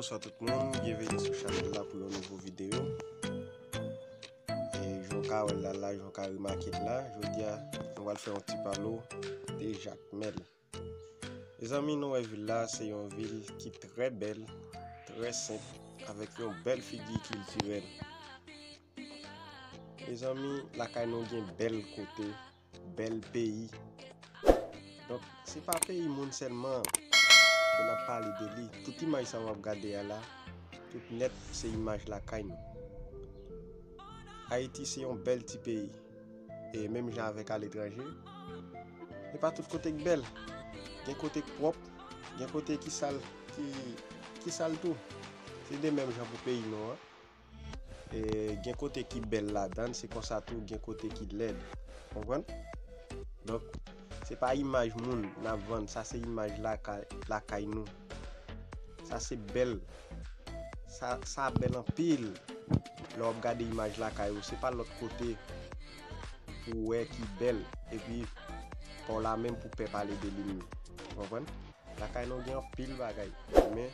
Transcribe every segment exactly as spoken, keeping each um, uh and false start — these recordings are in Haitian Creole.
Bonswa tout moun, byenveni sou chanèl la pou yon nouvo videyo. E jan w ka wè l la, la, jan w ka remake l la, jodi a, nou pral fè yon ti pale de Jakmèl. Mezanmi, nou wè vil la, se yon vil ki trè bèl, trè senp, avèk yon bèl figi kiltirèl. Mezanmi, lakay nou gen bèl kote, bèl peyi. Donk, se pa peyi moun sèlman ke n ap pale de li. Tout imaj sa w ap gade a la, tout nèt se imaj lakay nou. Ayiti se yon bèl ti peyi. E menm jan avèk aletranje, e pa tout kote k bèl. Gen kote k pwòp, gen kote ki sal, ki, ki sal tou. Se de menm jan pou peyi nou an. E gen kote ki bèl ladan l, se konsa tou gen kote ki lèd. Konprann? Donk, se pa imaj moun n ap vann, sa se imaj lakay, lakay nou. Sa se bèl. Sa, sa bèl anpil. Lè w ap gade imaj lakay ou, se pa lòt kote pou w wè ki bèl. Epi, pa w la menm pou pè pale de li menm. Konprann? Lakay nou gen anpil bagay, men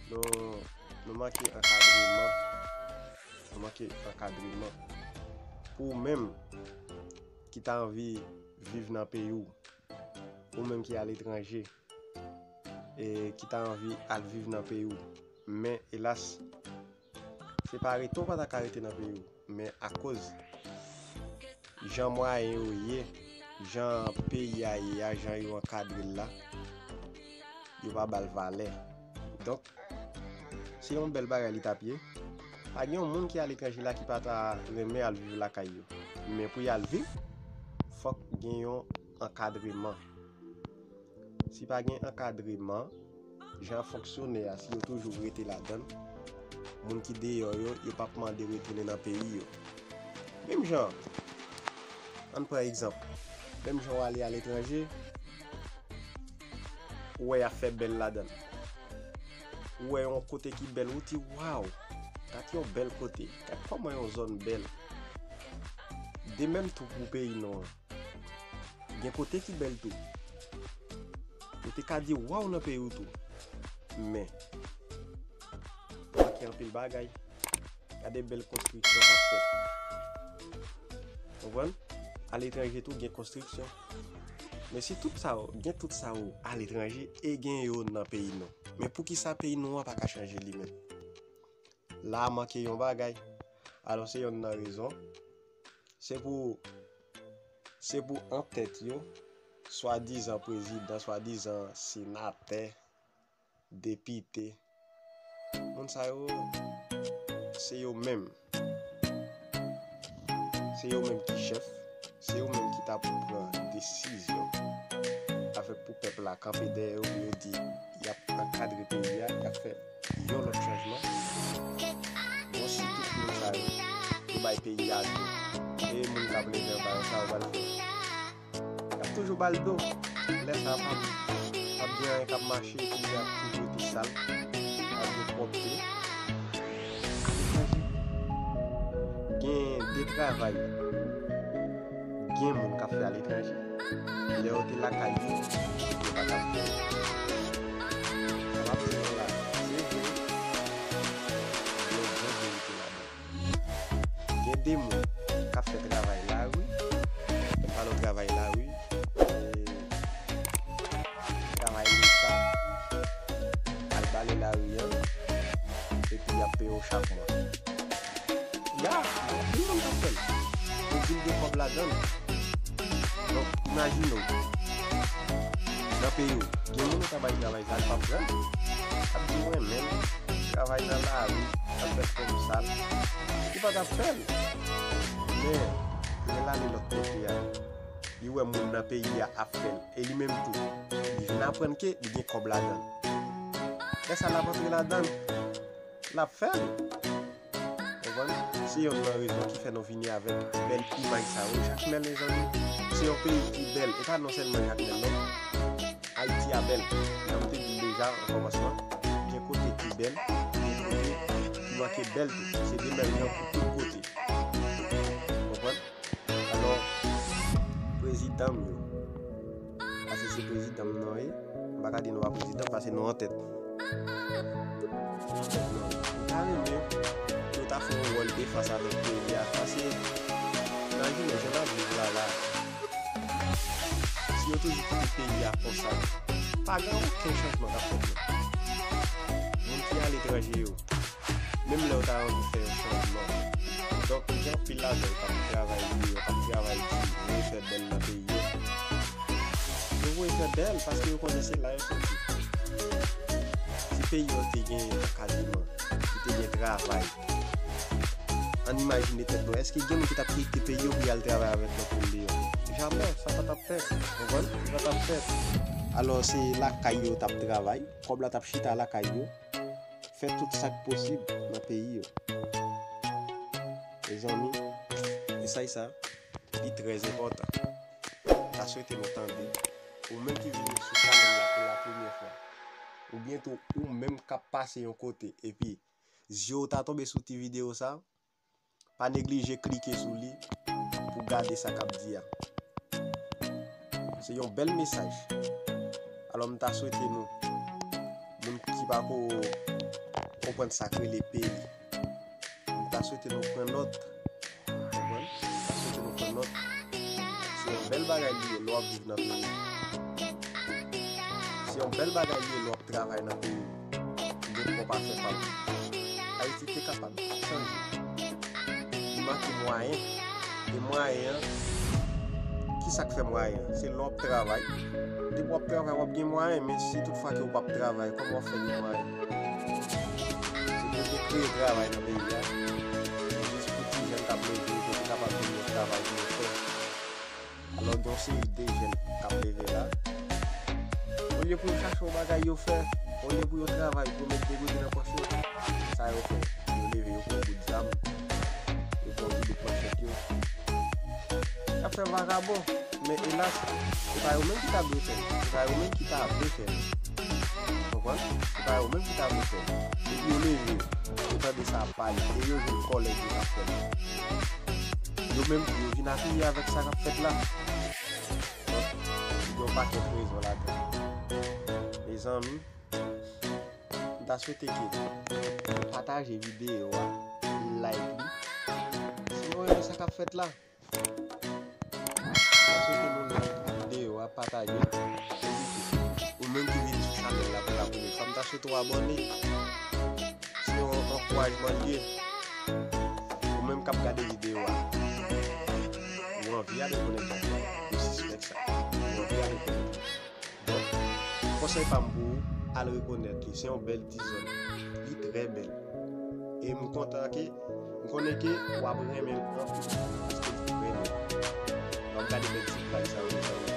nou, nou manke ankadreman. Nou manke ankadreman. Pou ou menm ki ta anvi viv nan peyi w, ou menm ki aletranje, e ki ta anvi al viv nan peyi w, men elas, se pa rete w pa ta ka rete nan peyi w, men akoz jan mwayen yo ye, jan peyi a ye a, jan yo ankadre l la, yo pa ba l valè. Donk, se yon bèl bagay li t ap ye. Pa gen yon moun ki aletranje la ki pa ta renmen al viv lakay yo. Men pou y al viv, fòk gen yon ankadreman. Si pa gen ankadreman, jan ap fonksyone a, si yo toujou rete ladan l, moun ki deyò yo, yo p ap mande retounen nan peyi yo. Menm jan, ann pran egzanp, menm jan w ale aletranje, ou wè y ap fè bèl ladan l. Ou wè yon kote ki bèl, ou di, "Waw, gad yon bèl kote, gad kòman yon zòn bèl." De menm tou pou peyi nou an. Gen kote ki bèl tou. Ou te ka di waw nan peyi w tou. Men, manke anpil bagay. Gade bèl konstriksyon k ap fèt. Konprann? Aletranje tou gen konstriksyon. Men si tout sa yo, gen tout sa yo aletranje e gen yo nan peyi nou. Men poukisa peyi nou an pa ka chanje li menm? La a manke yon bagay. Alò se yonn nan rezon. Se pou, se pou antèt yo, swadizan prezidan, swadizan senatè, depite. Moun sa yo, se yo menm. Se yo menm ki chèf. Se yo menm ki ta pou pran desizyon avèk pou pèp la kanpe dèyè yo pou yo di y ap ankadre peyi a, y ap fè yon lòt chanjman. Bon, si tout moun sa yo, yo bay peyi a do, e moun k ap leve anba yo, sa yo pral fè? Y ap toujou ba l do. Lè sa a p ap, p ap gen anyen k ap mache, peyi a ap toujou rete sal, ap gen pwòpte. Gen de travay gen moun k ap fè aletranje. Lè yo te lakay yo, yo pa t ap fè l. Sa m ap di nou la, se vre, gen yon bon verite ladan l. Gen de moun k ap fè travay lari, m pale w travay lari, e, travay leta, al bale lari an, epi y ap peye w chak mwa. Ya, gen anpil moun k ap fè l. Yo di l gen kòb ladan l. Donk, imajine w, nan peyi w, gen moun ou ta bay travay sa, li p ap pran l. L ap di w renmen l, travay nan lari, l ap fè kòb sal. Li pa t ap fè l. Men, lè l ale lòt kote a, li wè moun nan peyi a ap fè l. E li menm tou, li vin aprann ke li gen kòb ladan l. Lè sa l ap antre ladan l, l ap fè l. Konprann? Se yonn nan rezon ki fè nou vini avèk bèl imaj sa yo. Jakmèl, mezanmi, se yon peyi ki bèl. E pa non sèlman Jakmèl, non. Ayiti a bèl. Jan m te di l deja an kòmansman, gen kote ki bèl, gen kote ki manke bèl tou. Se de menm jan pou tout kote. Konprann? Alò, prezidan m yo, paske se prezidan m nou ye, m pa ka di nou pa prezidan, paske nou antèt. Mwen ta renmen pou yo ta fè yon wòl de fas avèk peyi a, paske nan jounen jan n ap viv la la, si yo toujou kite peyi a konsa, pa gen okenn chanjman k ap fèt non. Moun ki aletranje yo, menm lè yo ta anvi fè yon chanjman, donk, gen anpil lajan yo p ap travay di, yo p ap travay di, voye fè bèl nan peyi yo. Yo voye fè bèl paske yo konnen se la yo soti. Si peyi yo te gen ankadreman, si te gen travay, ann imajine tèt nou, èske gen moun ki t ap kite peyi yo pou y al travay avèk lòt moun deyò? Jamè, sa pa t ap fèt. Konprann? Sa pa t ap fèt. Alò, se lakay yo t ap travay, kòb la t ap chita lakay yo, fè tout sa k posib nan peyi yo. Mezanmi, mesaj sa, li trè enpòtan. M ta swete nou tande, ou menm ki vini sou chanèl la pou la premyè fwa, oubyen tou ou menm k ap pase yon kote, epi zye w ta tonbe sou ti videyo sa, pa neglije klike sou li pou gade sa k ap di a. Se yon bèl mesaj. Alò, m ta swete nou, moun ki pa ko konprann sa k rele peyi, m ta swete nou pran nòt. Konprann? M ta swete nou pran nòt. Se yon bèl bagay li ye lè w ap viv nan peyi. Se yon bèl bagay li ye lè w ap travay nan peyi. Gen kòb pa fè pa. Ayiti te kapab chanje. Li manke mwayen. E mwayen an, ki sa k fè mwayen an? Se lè w ap travay. Depi w ap travay, w ap gen mwayen, men si tout fwa ke w p ap travay, kòman w ap fè gen mwayen? Se pou yo te kreye travay nan peyi a. Jis pou ti jèn k ap leve, pou yo te kapab gen yon travay pou yo fè. Alò, gen yon seri de jèn k ap leve la. Olye pou yo chache yon bagay yo fè, olye pou yo travay, pou yo met de goud nan pòch yo, sa yo fè? Yo leve, yo pran bout zam, yo pran bout manchèt yo. Y ap fè vagabon, men elas, se pa yo menm ki ta dwe fè l, se pa yo menm ki ta vle fè l. Konprann? Se pa yo menm ki ta vle fè l. Depi yo leve, yo tande sa ap pale, e yo jwenn kòlèg yo k ap fè l. Yo menm tou, yo vin apiye avèk sa k ap fèt la. Donk, yon pakèt rezon ladan. Mezanmi, m ta swete ke nou pataje videyo a, like li. Si nou renmen sa k ap fèt la, m ta swete nou like videyo a, pataje. Ou menm ki vin sou chanèl la pou la premyè fwa, m ta swete w abòne. Se yon ankourajman l ye. Ou menm k ap gade videyo a, ou anvi al rekonèt bagay la, ou sispèk sa, ou anvi al rekonèt li. Bon, konsèy pa m pou ou, al rekonèt li. Se yon bèl ti zòn. Li trè bèl. E m kontan ke, m konnen ke w ap renmen l anpil, paske li trè bèl. W ap gade bèl ti plaj sa yo, mezanmi.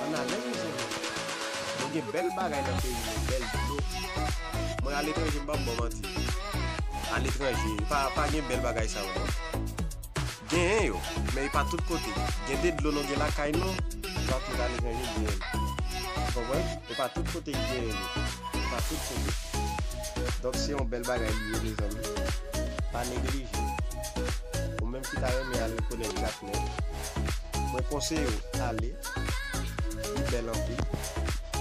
Ann alèz, mezanmi. Nou gen bèl bagay nan peyi nou, bèl dlo. Mwen, aletranje, m p ap ba w manti. Aletranje, pa, pa gen bèl bagay sa yo, non. Genyen yo, men e pa tout kote. Gen de dlo nou gen lakay nou, e pa tout aletranje ki genyen l. Ou konprann? E pa tout kote ki genyen li. E pa tout kote. Donk, se yon bèl bagay li ye, mezanmi. Pa neglije. Ou menm ki ta renmen al rekonèt Jakmèl, mwen konseye w ale. Li bèl anpil.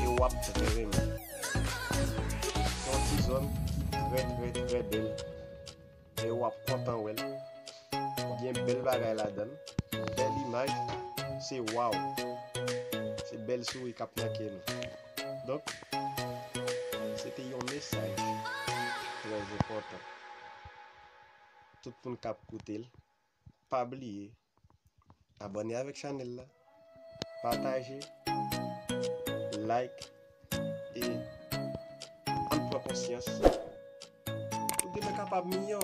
E w ap trè renmen. Se yon ti zòn ki trè, trè, trè bèl. E w ap kontan wè l. Gen bèl bagay ladan l. Bèl imaj. Se waw. Se bèl souri k ap manke nou. Donk, se te yon mesaj trè enpòtan. Tout moun k ap koute l, pa bliye abòne avèk chanèl la, pataje, like, e ann pran konsyans pou demen kapab miyò.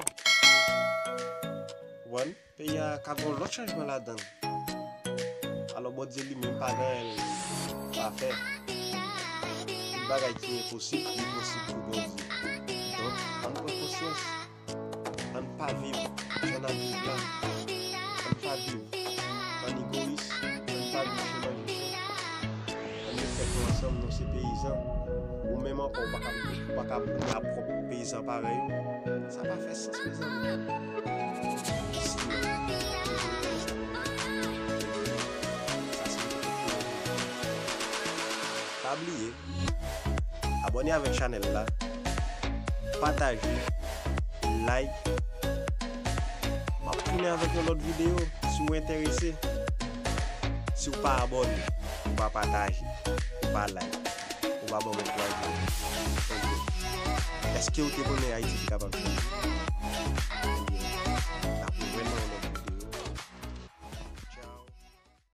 Konprann? Peyi a ka gen yon lòt chanjman ladan l. Alò, Bondye li menm pa gen anyen l pa fè. Tout bagay ki enposib, li posib pou Bondye. Donk, ann pran konsyans. Ann pa viv jan n ap viv la. Ann pa viv an egoyis. Ann pa viv chen manje chen. Ann met tèt nou ansanm, nou se peyizan. Ou menm ankò, ou pa ka, ou pa ka boule a pwòp peyizan parèy ou. Sa pa fè sans, mezanmi. Sinon, sa se yon... Pa bliye, Abòne avèk chanèl la. Pataje. Like. M ap tounen avèk yon lòt videyo. Si w enterese, si w pa abòne, ou pa pataje, ou pa like, ou pa ban m ankourajman, èske w te konnen Ayiti te kapab chanje?